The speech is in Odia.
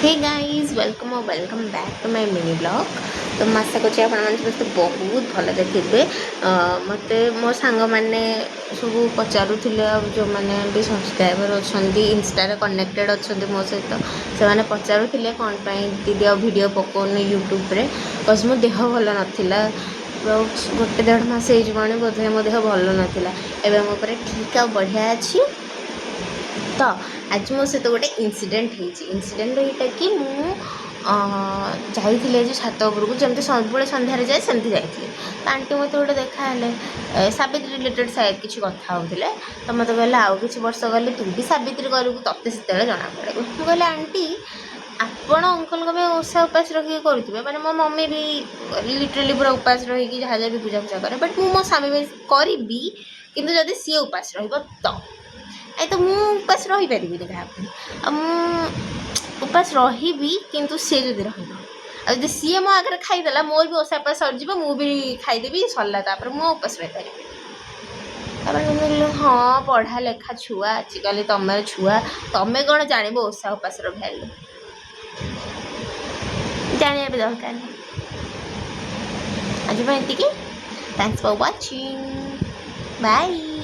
Hey guys, welcome or welcome back to my mini vlog. ତ ମୁଁ ଆଶା କରୁଛି ଆପଣମାନେ ସମସ୍ତେ ବହୁତ ଭଲରେ ଥିବେ। ମୋତେ ମୋ ସାଙ୍ଗମାନେ ସବୁ ପଚାରୁଥିଲେ ଆଉ ଯେଉଁମାନେ ବି ସବସ୍କ୍ରାଇବର୍ ଅଛନ୍ତି, ଇନଷ୍ଟାରେ କନେକ୍ଟେଡ଼୍ ଅଛନ୍ତି ମୋ ସହିତ, ସେମାନେ ପଚାରୁଥିଲେ କ'ଣ ପାଇଁ ଦିଦି ଆଉ ଭିଡ଼ିଓ ପକାଉନି ୟୁଟ୍ୟୁବରେ। କଜ୍ ମୋ ଦେହ ଭଲ ନଥିଲା। ଗୋଟେ ଦେଢ଼ ମାସ ହେଇଯିବଣି ବୋଧେ ମୋ ଦେହ ଭଲ ନଥିଲା। ଏବେ ମୋ ଉପରେ ଠିକ୍ ଆଉ ବଢ଼ିଆ ଅଛି। ତ ଆଜି ମୋ ସହିତ ଗୋଟେ ଇନସିଡେଣ୍ଟ ହେଇଛି। ଇନସିଡେଣ୍ଟ ଏଇଟା କି ମୁଁ ଯାଇଥିଲି ଆଜି ଛାତ ଉପରକୁ। ଯେମିତି ସବୁବେଳେ ସନ୍ଧ୍ୟାରେ ଯାଏ, ସେମିତି ଯାଇଥିଲି। ତ ଆଣ୍ଟି ମୋତେ ଗୋଟେ ଦେଖା ହେଲେ। ସାବିତ୍ରୀ ରିଲେଟେଡ଼୍ ସାୟଦ କିଛି କଥା ହେଉଥିଲେ। ତ ମୋତେ କହିଲେ, "ଆଉ କିଛି ବର୍ଷ ଗଲେ ତୁ ବି ସାବିତ୍ରୀ କରିବୁ, ତୋତେ ସେତେବେଳେ ଜଣାପଡ଼ିବ।" ମୁଁ କହିଲି, "ଆଣ୍ଟି, ଆପଣ ଅଙ୍କଲଙ୍କ ପାଇଁ ଓଷା ଉପାସ ରଖିକି କରୁଥିବେ।" ମାନେ ମୋ ମମି ବି ଲିଟରାଲି ପୁରା ଉପାସ ରହିକି ଯାହା ଯାହା ବି ପୂଜା ଫୂଜା କରେ। ବଟ୍ ମୁଁ ମୋ ସ୍ୱାମୀ ପାଇଁ କରିବି, କିନ୍ତୁ ଯଦି ସିଏ ଉପାସ ରହିବ ତ। ଏ ତ ମୁଁ ଉପାସ ରହିପାରିବିନି କାହା ପାଇଁ। ଆଉ ମୁଁ ଉପାସ ରହିବି, କିନ୍ତୁ ସିଏ ଯଦି ରହିବ। ଆଉ ଯଦି ସିଏ ମୋ ଆଗରେ ଖାଇଦେଲା, ମୋର ବି ଓଷା ଉପାସ ସରିଯିବ, ମୁଁ ବି ଖାଇଦେବି, ସରିଲା। ତାପରେ ମୁଁ ଆଉ ଉପାସ ରହିପାରିବିନି। ତାପରେ ମୁଁ କହିଲି, "ହଁ, ପଢ଼ା ଲେଖା ଛୁଆ ଆଜିକାଲି ତମେ ଛୁଆ, ତମେ କ'ଣ ଜାଣିବ ଓଷା ଉପାସର ଭ୍ୟାଲୁ? ଜାଣିବା ବି ଦରକାର ନାହିଁ।" ଆଜି ପାଇଁ ଏତିକି। Thanks for watching, bye.